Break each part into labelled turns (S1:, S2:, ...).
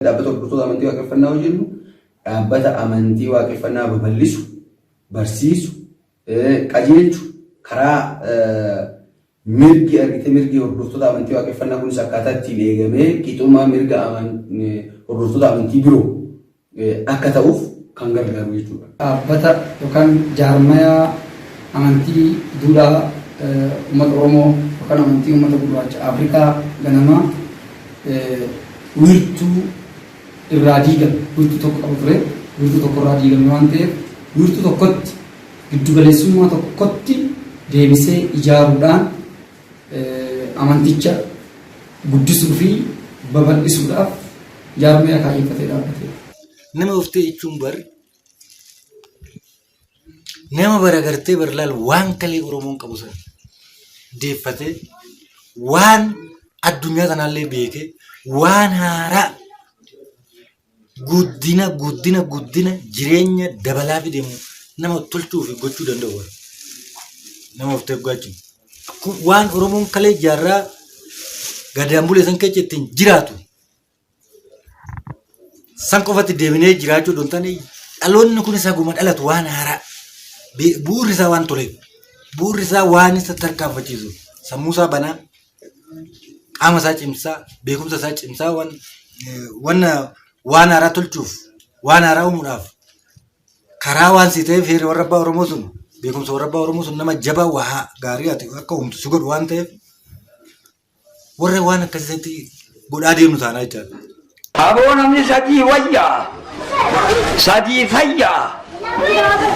S1: Dhaabbata hordoftoota amantii waaqeffannaa yoo jennu dhaabbata amantii waaqeffannaa babal'isu, barsiisu, qajeelchu karaa mirgi argitee mirgi hordoftoota amantii waaqeffannaa kunis akkaataa ittiin eegamee qixxummaa mirga hordoftoota amantii biroo akka ta'uuf kan gargaaru jechuudha.
S2: Dhaabbata yookaan jaarmayaa amantii duudhaa uummata Oromoo yookaan amantii uummata gurraacha Afrikaa ganamaa wiirtuu irraa diigame wiirtuu tokko qaba ture wiirtuu tokko irraa diigame waan ta'eef wiirtuu tokkotti giddugaleessummaa tokkotti deebisee ijaaruudhaan amanticha guddisuu fi babal'isuudhaaf jaarmiyaa kaayyeffatee dhaabbateedha.
S3: Nama of ta'e jechuun bar nama bara gartee bar laal waan kalee Oromoon qabu sana deeffatee waan addunyaa tanaallee beekee waan haaraa guddina guddina guddina jireenya dabalaa fi deemu nama tolchuu fi gochuu danda'u bara. Nama of ta'e jechuun waan Oromoon kalee jaarraa gadaan bulee san keessa ittiin jiraatu san qofatti deebinee jiraachuu osoo hin taane dhaloonni kunis haguma dhalatu waan haaraa bu'uurri isaa waan toleef bu'uurri isaa waan isa tarkaanfachiisu sammuu isaa banaa qaama isaa cimsaa beekumsa isaa cimsaa waan wanna waan haaraa tolchuuf waan haaraa uumuudhaaf karaa waan si ta'eef heerri warra abbaa Oromoo sun beekumsa warra abbaa Oromoo sun nama jabaa waa gaarii ati akka uumtu si godhu waan ta'eef warra waan akkasitti godhaa deemnu taanaa jechaadha.
S4: Aboo namni sadii wayyaa, sadii fayyaa,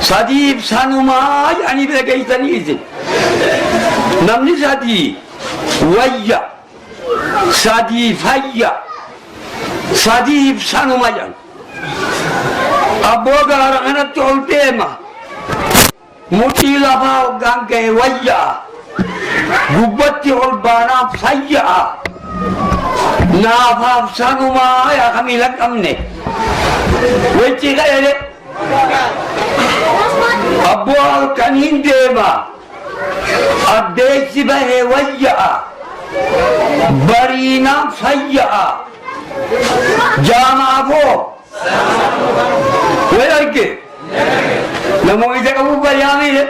S4: sadiif sanumaa jedhanii bira geessanii isin. Namni sadii wayya, sadii fayya, sadiif sanuma jedhan. Abboo gaara kanatti ol deema. Mudhii lafaa hoggaan gahe wayya'a. Gubbatti ol baanaan fayya'a. Naafaaf sanumaa yaa ka miila hin qabne. Wicci ka'e Abboo halkaniin deema. Addeessi bahee wayya'a. Bariinaan fayya'a. Jaamaafoo. Wal arge. Namoo ija qabu bayyaamiire.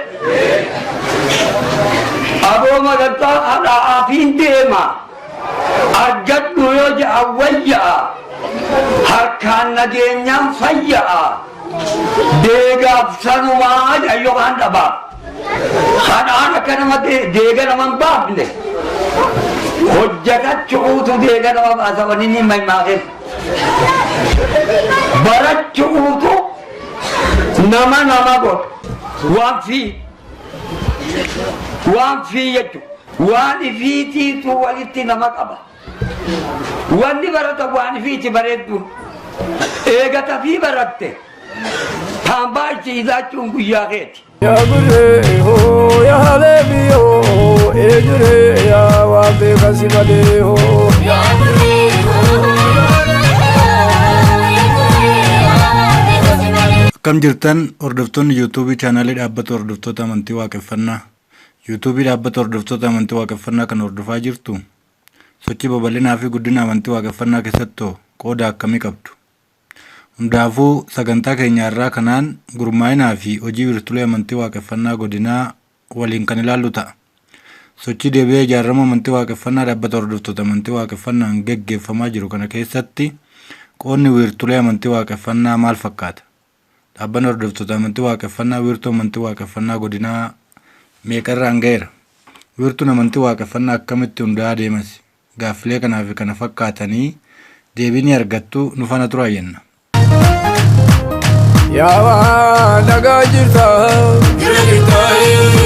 S4: Aboo magartaa hadhaa'aafiin deema. Argadhu yoo ja'a wayya'a. Harkaan nageenyaan fayya'a. Deegaaf sanumaa jedhan yookaan dhabaaf. Hadhaan akka nama deega nama hin baafne. Hojjetachuutu deega nama baasa wanni inni maimaakeef. Barachuutu nama nama godha. Waan fi waan fi jechuudha. Waan ifiitiitu walitti nama qaba. Wanni barata waan ifiiti bareeddu. Eega tafii baratte taambaa itti hidhaachuun guyyaa keeti.
S5: Yaa gurree hoo yaa haleebi hoo ee jiree yaa waan beekan si malee hoo.
S3: Akkam jirtan hordoftoonni yuutuubii chaanaalii dhaabbata hordoftoota amantii waaqeffannaa. Yuutuubii dhaabbata hordoftoota amantii waaqeffannaa kan hordofaa jirtu sochii babal'inaa fi guddina amantii waaqeffannaa keessatti hoo qooda akkamii qabdu? Hundaafuu sagantaa keenya har'aa kanaan gurmaa'inaa fi hojii wiirtulee amantii waaqeffannaa godinaa waliin kan ilaallu ta'a. Sochii deebi'ee ijaaramuu amantii waaqeffannaa dhaabbata hordoftoota amantii waaqeffannaan geggeeffamaa jiru kana keessatti qoodni wiirtulee amantii waaqeffannaa maal fakkaata? Dhaabbanni hordoftoota amantii waaqeffannaa wiirtuu amantii waaqeffannaa godinaa meeqarraan ga'eera? Wiirtuun amantii waaqeffannaa akkamitti hundaa'aa deemas? Gaaffilee kanaa fi kana fakkaatanii deebii ni argattu nu faana turaa jenna.
S5: Yaa waan nagaa jirta.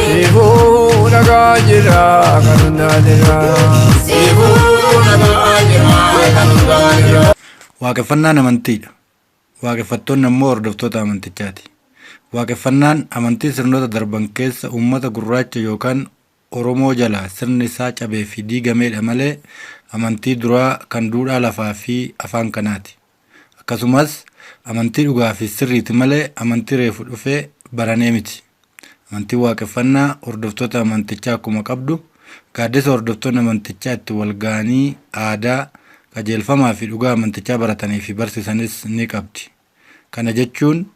S5: Siifuu nagaa jira kan hundaa jira.
S3: Waaqeffannaan amantiidha. Waaqeffattoonni ammoo hordoftoota amantichaati. Waaqeffannaan amantii sirnoota darban keessa uummata gurraacha yookaan Oromoo jalaa sirni isaa cabee fi diigameedha malee amantii duraa kan duudhaa lafaa fi afaan kanaati. Akkasumas amantii dhugaa fi sirriiti malee amantii reefu dhufee baranee miti. Amantiin waaqeffannaa hordoftoota amantichaa akkuma qabdu gaaddisa hordoftoonni amantichaa itti wal ga'anii aadaa, qajeelfamaa fi dhugaa amantichaa baratanii fi barsiisanis ni qabdi. Kana jechuun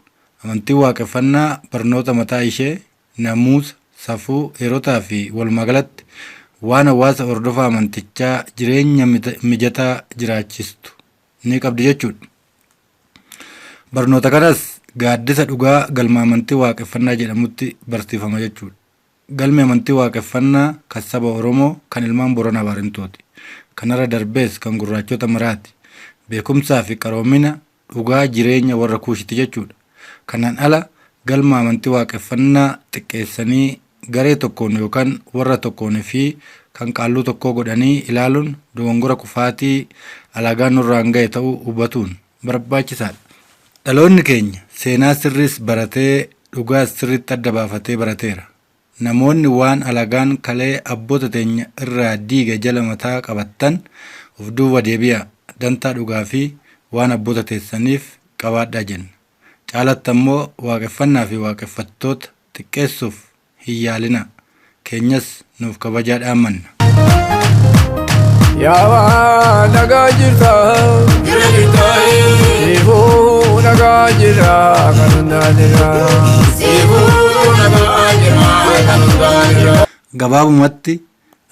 S3: amantiin waaqeffannaa barnoota mataa ishee, namuusa, safuu, heerotaa fi walumaagalatti waan hawaasa hordofaa amantichaa jireenya mijataa jiraachistu ni qabdi jechuudha. Barnoota kanas gaaddisa dhugaa galma amantii waaqeffannaa jedhamutti barsiifama jechuudha. Galmi amantii waaqeffannaa kan saba Oromoo kan ilmaan Boranaa Baarentooti. Kanarra darbees kan gurraachota maraati. Beekumsaa fi qaroomina dhugaa jireenya warra kuushiti jechuudha. Kanaan ala galma amantii waaqeffannaa xiqqeessanii garee tokkoon yookaan warra tokkoon fi kan qaalluu tokkoo godhanii ilaaluun dogongora kufaatii alagaa nurraan ga'e ta'uu hubatuun barbaachisaadha. Dhaloonni keenya seenaa sirriis baratee dhugaas sirriitti adda baafatee barateera. Namoonni waan alagaan kalee abboota teenya irraa diige jala mataa qabattan of duuba deebi'aa dantaa dhugaa fi waan abboota teessaniif qabaadhaa jenna. Caalatti ammoo waaqeffannaa fi waaqeffattoota xiqqeessuuf hin yaalinaa. Keenyas nuuf kabajaa dhaammanna.
S5: Yaa nagaa jirta. Siifuu nagaa jira kan hundaa jira.
S3: Gabaabumatti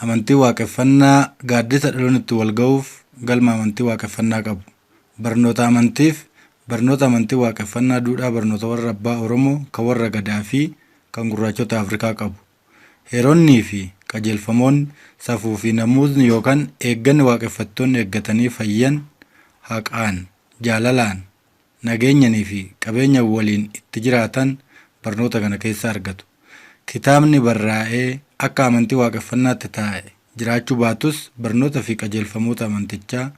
S3: amantii waaqeffannaa gaaddisa dhaloonni itti wal ga'uuf galma amantii waaqeffannaa qabu. Barnoota amantiif barnoota amantii waaqeffannaa duudhaa barnoota warra abbaa Oromoo kan warra Gadaa fi kan gurraachota Afrikaa qabu. Heeronnii fi qajeelfamoonni safuu fi namuusni yookaan eegganni waaqeffattoonni eeggatanii fayyan haqaan, jaalalaan, nageenyanii fi qabeenya waliin itti jiraatan barnoota kana keessa argatu. Kitaabni barraa'ee akka amantii waaqeffannaatti taa'e jiraachuu baatus barnoota fi qajeelfamoota amantichaa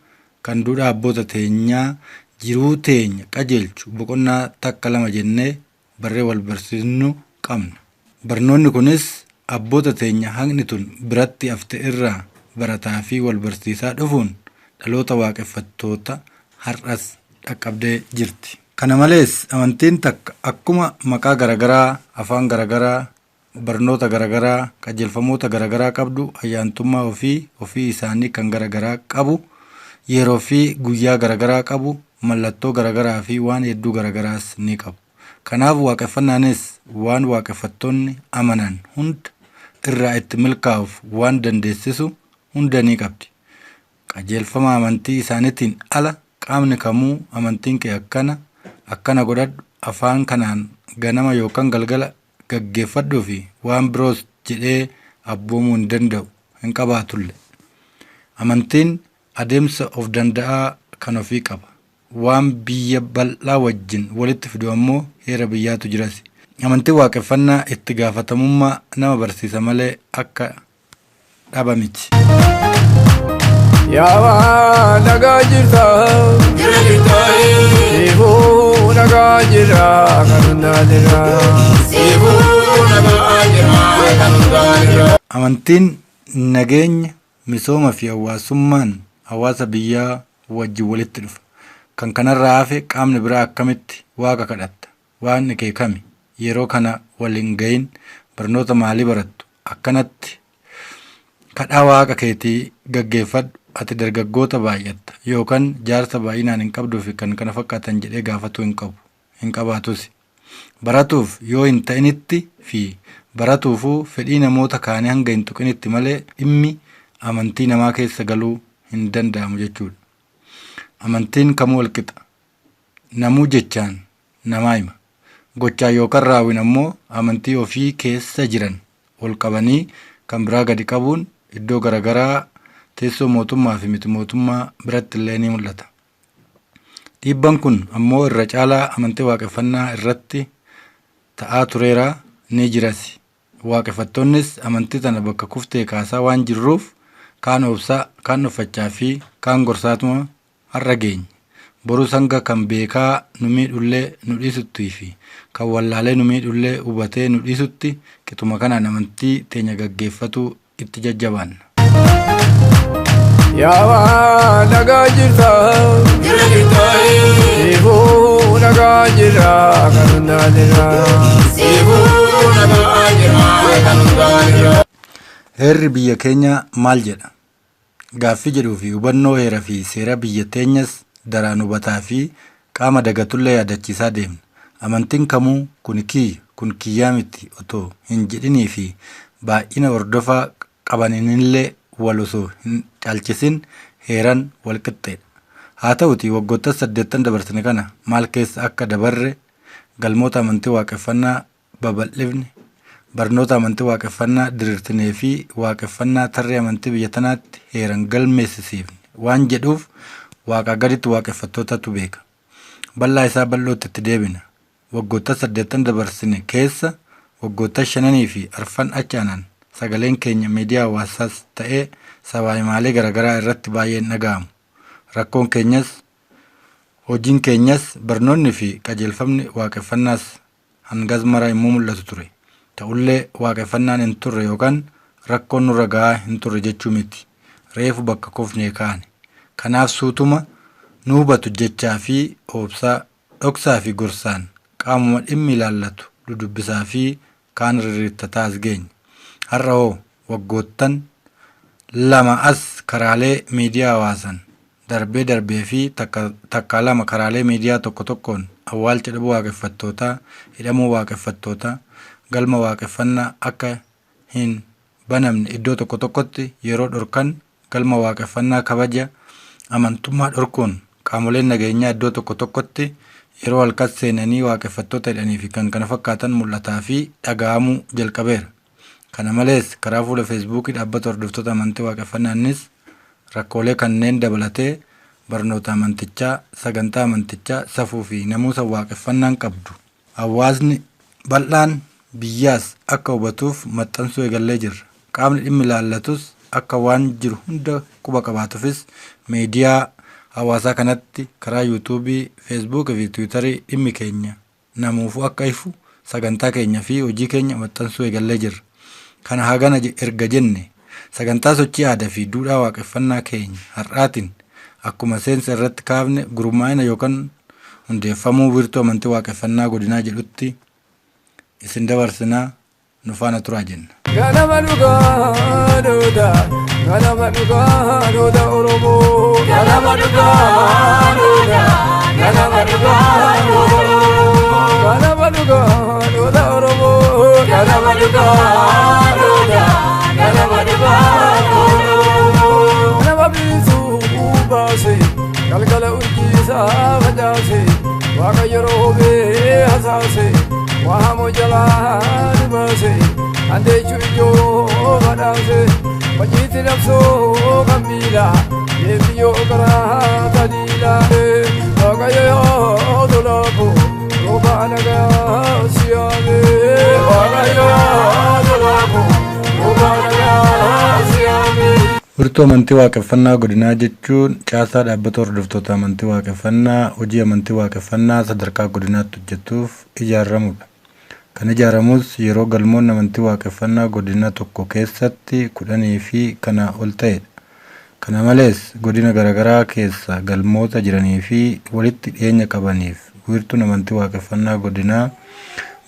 S3: kan duudhaa abboota teenyaa jiruu teenya qajeelchu boqonnaa takka lama jennee barree wal barsiisnu qabna. Barnoonni kunis abboota teenya haqni tun biratti hafte irraa barataa fi wal barsiisaa dhufuun dhaloota waaqeffattoota har'as dhaqqabdee jirti. Kana malees amantiin takka akkuma maqaa garaagaraa, afaan garaagaraa, barnoota garaagaraa, qajeelfamoota garaagaraa qabdu ayyaantummaa ofii ofii isaanii kan garaagaraa qabu, yeroo fi guyyaa garaagaraa qabu, mallattoo garaagaraa fi waan hedduu garaagaraas ni qabu. Kanaaf waaqeffannaanis waan waaqeffattoonni amanan hunda irraa itti milkaa'uuf waan dandeessisu hunda ni qabdi. Qajeelfama amantii isaaniitiin ala qaamni kamuu amantiin kee akkana akkana godhadhu afaan kanaan ganama yookaan galgala gaggeeffadhuu fi waan biroos jedhee abboomuu hin danda'u hin qabaatulle. Amantiin adeemsa of danda'aa kan ofii qaba. Waan biyya bal'aa wajjin walitti fidu ammoo heera biyyaatu jiras. Amantiin waaqeffannaa itti gaafatamummaa nama barsiisa malee akka dhaba miti.
S5: Yaa nagaa jirta. Siifuu nagaa jira kan hundaa jira.
S3: Amantiin nageenya, misooma fi hawaasummaan hawaasa biyyaa wajjin walitti dhufa. Kan kanarraa hafe qaamni biraa akkamitti waaqa kadhatta? Waaqni kee kami? Yeroo kana wal hin gahin barnoota maalii barattu? Akkanatti kadhaa waaqa keetii gaggeeffadhu ati dargaggoota baay'atta yookaan jaarsa baay'inaan hin qabduu fi kan kana fakkaatan jedhee gaafatuu hin qabu hin qabaatus. Baratuuf yoo hin ta'initti fi baratuufuu fedhii namoota kaanii hanga hin tuqinitti malee dhimmi amantii namaa keessa galuu hin danda'amu jechuudha. Amantiin kamuu walqixa. Namuu jechaan namaa hima. Gochaan yookaan raawwiin ammoo amantii ofii keessa jiran ol qabanii kan biraa gadi qabuun iddoo garaagaraa teessoo mootummaa fi miti mootummaa biratti illee ni mul'ata. Dhiibban kun ammoo irra caalaa amantii waaqeffannaa irratti ta'aa tureera ni jiras. Waaqeffattoonnis amantii tana bakka kuftee kaasaa waan jirruuf kaan obsaa, kaan uffachaa fi kaan gorsaatuma har'a geenye. Borus hanga kan beekaa nu miidhullee nu dhiisuttii fi kan wallaalee nu miidhullee hubatee nu dhiisutti qixuma kanaan amantii teenya gaggeeffatuu itti jajjabaanna.
S5: Yaa nagaa jirta. Siifuu nagaa jira kan hundaa jira.
S3: Heerri biyya keenyaa maal jedha? Gaaffii jedhuu fi hubannoo heera fi seera biyya teenyas daraan hubataa fi qaama dagatullee yaadachiisaa deemna. Amantiin kamuu kun kiyya kun kiyyaa miti otoo hin jedhinii fi baay'ina hordofaa qabaninillee wal osoo hin caalchisin heeran wal qixxeedha. Haa ta'utii waggoottan 80 dabarsine kana maal keessa akka dabarre, galmoota amantii waaqeffannaa babal'ifne, barnoota amantii waaqeffannaa diriirsinee fi waaqeffannaa tarree amantii biyya tanaatti heeran galmeessisiifne waan jedhuuf waaqaa gaditti waaqeffattootatu beeka. Bal'aa isaa bal'ootti itti deebina. Waggoottan 80 dabarsine keessa waggoottan shananii fi arfan achi aanan sagaleen keenya miidiyaa hawaasaas ta'ee sabaa himaalee garaagaraa irratti baay'ee hin dhaga'amu. Rakkoon keenyas hojiin keenyas barnoonni fi qajeelfamni waaqeffannaas hangas mara immoo mul'atu ture. Ta'ullee waaqeffannaan hin turre yookaan rakkoon nurra gahaa hin turre jechuu miti. Reefu bakka kufnee kaane. Kanaaf suutuma nu hubatu jechaa fi obsaa dhoksaa fi gorsaan qaamuma dhimmi ilaallatu dudubbisaa fi kaan rirriittataa as geenye. Har'a hoo waggoottan 2 as karaalee miidiyaa hawaasan darbee darbee fi takkaa lama karaalee miidiyaa tokko tokkoon awwaalcha dhabuu waaqeffattootaa, hidhamuu waaqeffattootaa, galma waaqeffannaa akka hin banamne iddoo tokko tokkotti yeroo dhorkan galma waaqeffannaa kabaja amantummaa dhorkuun qaamoleen nageenyaa iddoo tokko tokkotti yeroo halkan seenanii waaqeffattoota hidhanii fi kan kana fakkaatan mul'ataa fi dhaga'amuu jalqabeera. Kana malees karaa fuula Feesbuukii dhaabbata hordoftoota amantii waaqeffannaanis rakkoolee kanneen dabalatee barnoota amantichaa, sagantaa amantichaa, safuu fi namuusa waaqeffannaan qabdu. Hawaasni bal'aan biyyaas akka hubatuuf maxxansuu eegallee jirra. Qaamni dhimmi ilaallatus akka waan jiru hunda quba qabaatuufis miidiyaa hawaasaa kanatti karaa Yuutuubii, Feesbuukii fi Tiwiitarii dhimmi keenya namuufuu akka ifu sagantaa keenya fi hojii keenya maxxansuu eegallee jirra. Kana hagana erga jenne sagantaa sochii aadaa fi duudhaa waaqeffannaa keenya har'aatiin akkuma seensa irratti kaafne gurmaa'ina yookaan hundeeffamuu wiirtuu amantii waaqeffannaa godinaa jedhutti isin dabarsinaa nu faana turaa jenna.
S5: Ganama dhugaa dooda, ganama dhugaa dooda Oromoo. Ganama dhugaa dooda, ganama dhugaa dooda Oromoo. Ganama dhugaa dooda Oromoo. Ganama dhugaa dooda, ganama dhugaa dooda Oromoo. Nama bilisuu baase, galgala urjiisaa facaase, Waaqayyo roobee hasaase, waa hamoo jalaa nu baase, andeechuu ijoo badhaase, hojiitti nabsoo kan miila, deebiyyoo karaa taliila. Waaqayyo yaa tolaafo, rooba nagaa siyaame. Waaqayyo yaa tolaafo, rooba nagaa siyaame.
S3: Wiirtuu amantii waaqeffannaa godinaa jechuun caasaa dhaabbata hordoftoota amantii waaqeffannaa hojii amantii waaqeffannaa sadarkaa godinaatti hojjetuuf ijaaramudha. Kan ijaaramus yeroo galmoonni amantii waaqeffannaa godina tokko keessatti 10 fi kanaa ol ta'edha. Kana malees godina garaagaraa keessa galmoota jiranii fi walitti dhiyeenya qabaniif wiirtuun amantii waaqeffannaa godinaa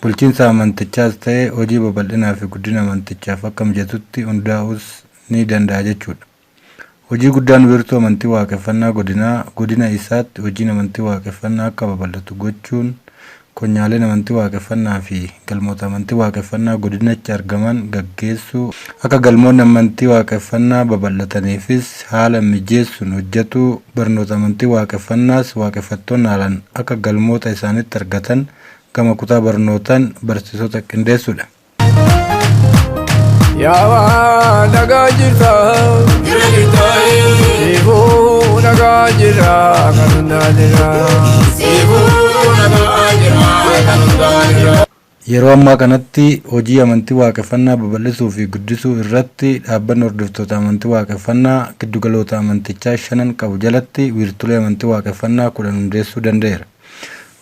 S3: bulchiinsa amantichaas ta'e hojii babal'inaa fi guddina amantichaaf akka mijatutti hundaa'uus ni danda'a jechuudha. Hojii guddaan wiirtuu amantii waaqeffannaa godinaa godina isaatti hojiin amantii waaqeffannaa akka babal'atu gochuun konyaaleen amantii waaqeffannaa fi galmoota amantii waaqeffannaa godinatti argaman gaggeessuu akka galmoonni amantii waaqeffannaa babal'ataniifis haala mijeessuun hojjetuu barnoota amantii waaqeffannaas waaqeffattoonni haalaan akka galmoota isaanitti argatan gama kutaa barnootaan barsiisota qindeessuudha.
S5: Yaa waan nagaa jirta,
S6: Jira jirta,
S5: siifuu nagaa jira kan hundaa jira.
S6: siifuu nagaa jira kan hundaa jira.
S3: Yeroo ammaa kanatti hojii amantii waaqeffannaa babal'isuu fi guddisuu irratti dhaabbanni hordoftoota amantii waaqeffannaa giddugaloota amantichaa shanan qabu jalatti wiirtulee amantii waaqeffannaa 10 hundeessuu danda'eera.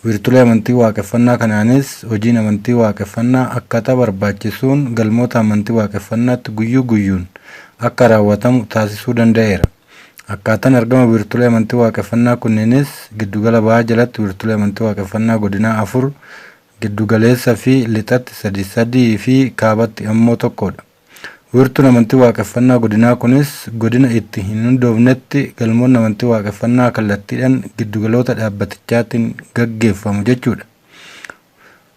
S3: Wiirtulee amantii waaqeffannaa kanaanis hojiin amantii waaqeffannaa akkaataa barbaachisuun galmoota amantii waaqeffannaatti guyyuu guyyuun akka raawwatamu taasisuu danda'eera. Akkaataan argama wiirtulee amantii waaqeffannaa kunneenis giddugala bahaa jalatti wiirtulee amantii waaqeffannaa godinaa 4, giddugaleessa fi lixatti 3 3 fi kaabatti ammoo tokkodha. Wiirtuun amantii waaqeffannaa godinaa kunis godina itti hin hundoofnetti galmoonni amantii waaqeffannaa kallattiidhaan giddugaloota dhaabbatichaatiin gaggeeffamu jechuudha.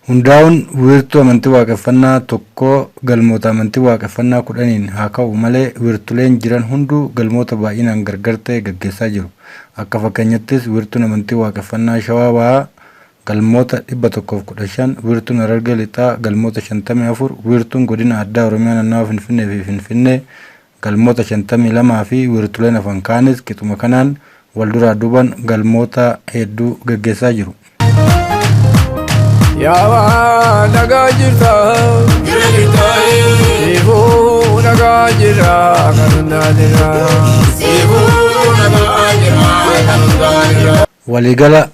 S3: Hundaa'uun wiirtuu amantii waaqeffannaa tokkoo galmoota amantii waaqeffannaa 10n haa ka'u malee wiirtuleen jiran hunduu galmoota baay'inaan gargar ta'e gaggeessaa jiru. Akka fakkeenyattis wiirtuun amantii waaqeffannaa Shawaa Bahaa galmoota 115, wiirtuun Harargee Lixaa galmoota 54, wiirtuun Godina Addaa Oromiyaa Naannawa Finfinnee fi Finfinnee galmoota 52 fi wiirtuleen hafan kaanis qixuma kanaan walduraa duuban galmoota hedduu gaggeessaa jiru.
S5: Yaa nagaa jirta.
S6: Jira jirta.
S5: Siifuu nagaa jira kan hundaa jira.
S6: Siifuu nagaa jira kan hundaa jira.
S3: Waliigala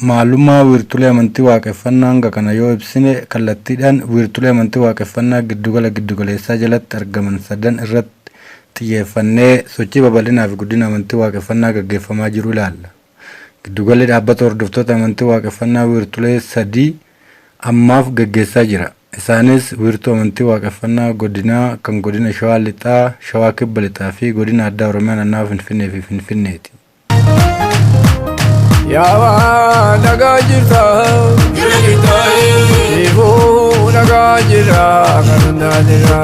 S3: maalummaa wiirtulee amantii waaqeffannaa hanga kana yoo ibsine kallattiidhaan wiirtulee amantii waaqeffannaa giddugala giddugaleessaa jalatti argaman sadan irratti xiyyeeffannee sochii babal'inaa fi guddina amantii waaqeffannaa gaggeeffamaa jiru ilaalla. Giddugalli dhaabbata hordoftoota amantii waaqeffannaa wiirtulee sadii ammaaf gaggeessaa jira. Isaanis wiirtuu amantii waaqeffannaa godinaa kan godina Shawaa Lixaa, Shawaa Kibba Lixaa fi godina Addaa Oromiyaa Naannawa Finfinnee fi Finfinneeti.
S5: Yaa nagaa jirta.
S6: Jira jirta.
S5: Siifuu nagaa jira kan hundaa jira.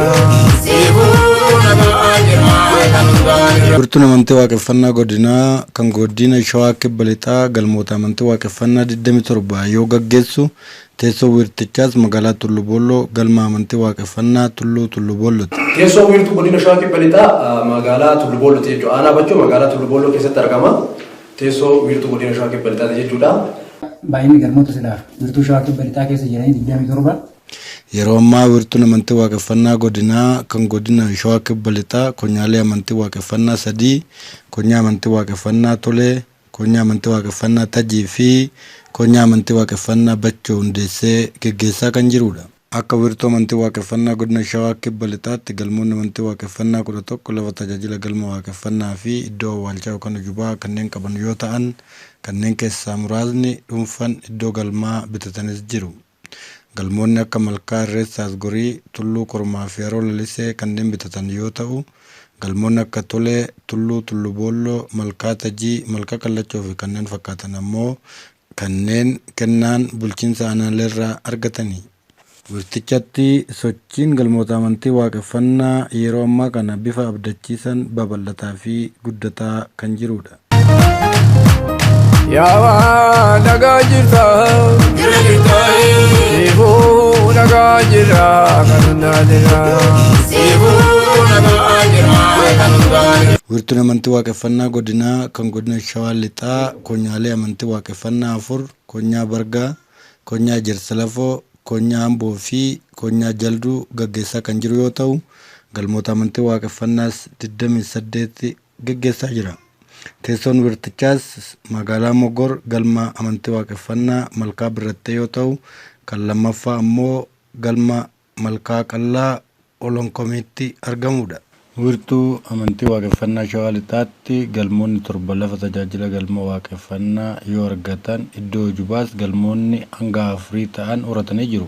S6: Siifuu nagaa jira kan hundaa jira.
S3: Wiirtuun amantii waaqeffannaa godinaa kan godina Shawaa Kibba Lixaa galmoota amantii waaqeffannaa 27 yoo gaggeessu teessoo wiirtichaas magaalaa Tulluu Boolloo galma amantii waaqeffannaa Tulluu Tulluu Boollooti.
S7: Teessoo wiirtuu godina Shawaa Kibba Lixaa magaalaa Tulluu Boollooti jechuudha. Aanaa Bachoo magaalaa Tulluu Boolloo keessatti argama. Teessoo wiirtuu godina Shawaa Kibba Lixaati jechuudha.
S2: Baay'inni galmoota silaa wiirtuu Shawaa Kibba Lixaa keessa jiranii 27.
S3: Yeroo ammaa wiirtuun amantii waaqeffannaa godinaa kan godina Shawaa Kibba Lixaa konyaalee amantii waaqeffannaa sadii, konyaa amantii waaqeffannaa Tolee, konyaa amantii waaqeffannaa Tajii fi konyaa amantii waaqeffannaa Bachoo hundeessee geggeessaa kan jirudha. Akka wiirtuu amantii waaqeffannaa godina Shawaa Kibba Lixaatti galmoonni amantii waaqeffannaa 11 lafa tajaajila galma waaqeffannaa fi iddoo awwaalchaa yookaan ujubaa kanneen qaban yoo ta'an kanneen keessaa muraasni dhuunfaan iddoo galmaa bitatanis jiru. Galmoonni akka Malkaa Irreessa Asgorii, Tulluu Kormaa fi Haroo Lalisee kanneen bitatan yoo ta'u, galmoonni akka Tolee, Tulluu Tulluu Boolloo, Malkaa Tajii, Malkaa Kallachoo fi kanneen fakkaatan ammoo kanneen kennaan bulchiinsa aanaaleerraa argatani. Wiirtichatti sochiin galmoota amantii waaqeffannaa yeroo ammaa kana bifa abdachiisan babal'ataa fi guddataa kan jirudha.
S5: Yaa nagaa jirta.
S6: Jira jirta.
S5: Siifuu nagaa jira kan hundaa jira.
S6: Siifuu nagaa jira kan hundaa jira.
S3: Wiirtuun amantii waaqeffannaa godinaa kan godina Shawaa Lixaa konyaalee amantii waaqeffannaa afur, konyaa Bargaa, konyaa Ejersa Lafoo, konyaa Amboo fi konyaa Jalduu gaggeessaa kan jiru yoo ta'u, galmoota amantii waaqeffannaas 28 gaggeessaa jira. Teessoon wiirtichaas magaalaa Mogor galma amantii waaqeffannaa Malkaa Birrattee yoo ta'u, kan lammaffaa ammoo galma Malkaa Qallaa Olonkomiitti argamudha. Wiirtuu amantii waaqeffannaa Shawaa Lixaatti galmoonni torba lafa tajaajila galma waaqeffannaa yoo argatan iddoo ujubaas galmoonni hanga afurii ta'an horatanii jiru.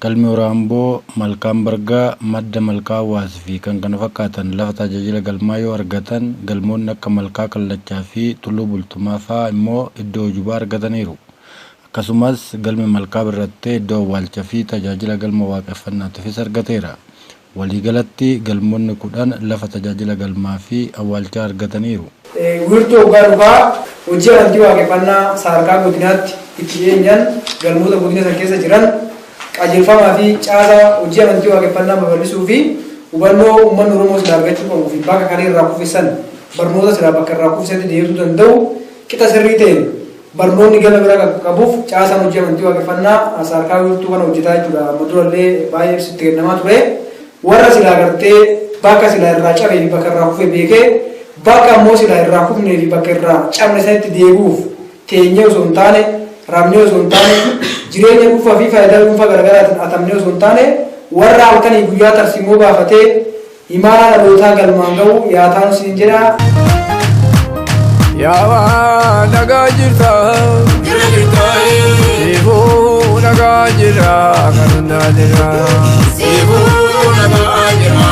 S3: Galmi Hora Amboo, Malkaan Bargaa, Madda Malkaa Hawaas fi kan kana fakkaatan lafa tajaajila galmaa yoo argatan galmoonni akka Malkaa Kallachaa fi Tulluu Bultumaa fa'aa immoo iddoo ujubaa argataniiru. Akkasumas galmi Malkaa Birrattee iddoo awwaalcha fi tajaajila galma waaqeffannaatiifis argateera. Waliigalatti galmoonni 10 lafa tajaajila galmaa fi awwaalchaa argataniiru.
S8: Wiirtuu hoggaa dhugaa hojii amantii waaqeffannaa sadarkaa godinaatti itti dhiyeenyaan galmoota godina san keessa jiran qajeelfamaa fi caasaa hojii amantii waaqeffannaa babal'isuu fi hubannoo uummanni Oromoo silaa argachuu qabuu fi bakka kalee irraa kufe san barnoota silaa bakka irraa kufetti deebisuu danda'u qixa sirrii ta'een barnoonni gama bira qabuuf caasaan hojii amantii waaqeffannaa sadarkaa wiirtuu kana hojjetaa jechuudha. Amma durallee baay'ee ibsitti kennamaa ture. Warra silaa gartee bakka silaa irraa cabee fi bakka irraa kufe beekee bakka ammoo silaa irraa kufnee fi bakka irraa cabne sanitti deebi'uuf teenyee osoo hin taane, rabnee osoo hin taane, jireenya dhuunfaa fi faayidaa dhuunfaa garaagaraatiin atamnee osoo hin taane, warra halkanii guyyaa tarsiimoo baafatee imaanaa dhalootaa galmaan ga'u yaa taanu siin jedha.
S5: Yaa nagaa jirta.
S6: Jira jirta.
S5: Siifuu nagaa jira kan hundaa jira.
S6: Siifuu nagaa jira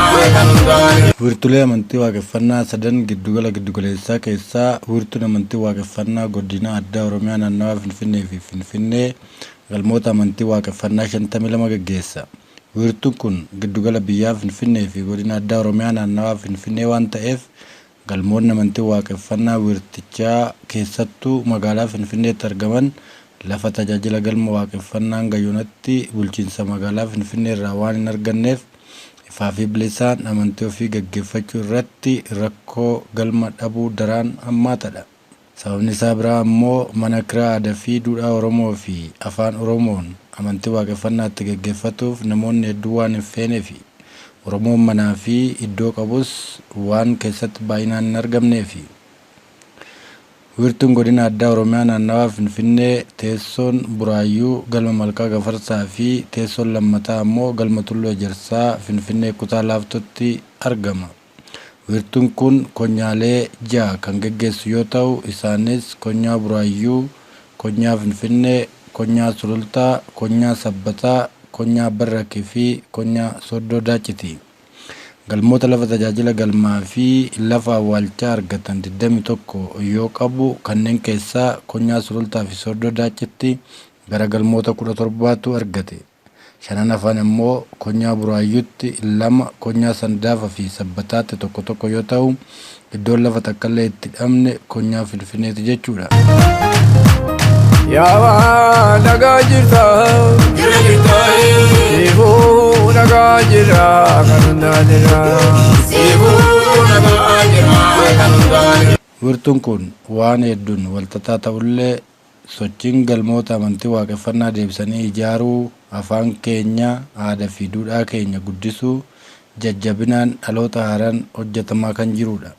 S3: Wiirtulee amantii waaqeffannaa sadan giddugala giddugaleessaa keessaa wiirtuun amantii waaqeffannaa godina addaa Oromiyaa naannawaa Finfinnee fi Finfinnee galmoota amantii waaqeffannaa 52 gaggeessa. Wiirtuun kun giddugala biyyaa Finfinnee fi godina addaa Oromiyaa naannawaa Finfinnee waan ta'eef galmoonni amantii waaqeffannaa wiirtichaa keessattuu magaalaa Finfinneetti argaman lafa tajaajila galma waaqeffannaa hanga yoonatti bulchiinsa magaalaa Finfinnee irraa waan hin arganneef ifaa fi bilisaan amantii ofii gaggeeffachuu irratti rakkoo galma dhabuu daraan hammaataadha. Sababni isaa biraa ammoo mana kiraa aadaa fi duudhaa Oromoo fi afaan Oromoon amantii waaqeffannaa itti gaggeeffatuuf namoonni hedduu waan hin feeneefi. Oromoon manaa fi iddoo qabus waan keessatti baay'inaan hin argamneefi. Wiirtuun godina addaa Oromiyaa naannawaa Finfinnee teessoon Buraayyuu galma Malkaa Gafarsaa fi teessoon lammataa ammoo galma Tulluu Ejersaa Finfinnee kutaa laaftootti argama. Wiirtuun kun konyaalee 6 kan geggeessu yoo ta'u isaanis konyaa Buraayyuu, konyaa Finfinnee, konyaa Sulultaa, konyaa Sabbataa, konyaa Barrakii fi konyaa Sooddoo Daaciti. Galmoota lafa tajaajila galmaa fi lafa awwaalchaa argatan 21 yoo qabu kanneen keessaa konyaa Sulultaa fi Sooddoo Daacitti gara galmoota 17tu argate. Shanan hafan immoo konyaa Buraayyuutti 2, konyaa Sandaafa fi Sabbataatti 1 1 yoo ta'u iddoon lafa takkallee itti dhabne konyaa Finfinneeti jechuudha.
S5: Yaa waan nagaa jirta.
S6: Jira jirta.
S5: Siifuu nagaa jira kan hundaa jira.
S6: Siifuu nagaa jira kan hundaa jira.
S3: Wiirtuun kun waan hedduun walxaxaa ta'ullee sochiin galmoota amantii waaqeffannaa deebisanii ijaaruu, afaan keenya, aadaa fi duudhaa keenya guddisuu jajjabinaan dhaloota haaraan hojjetamaa kan jirudha.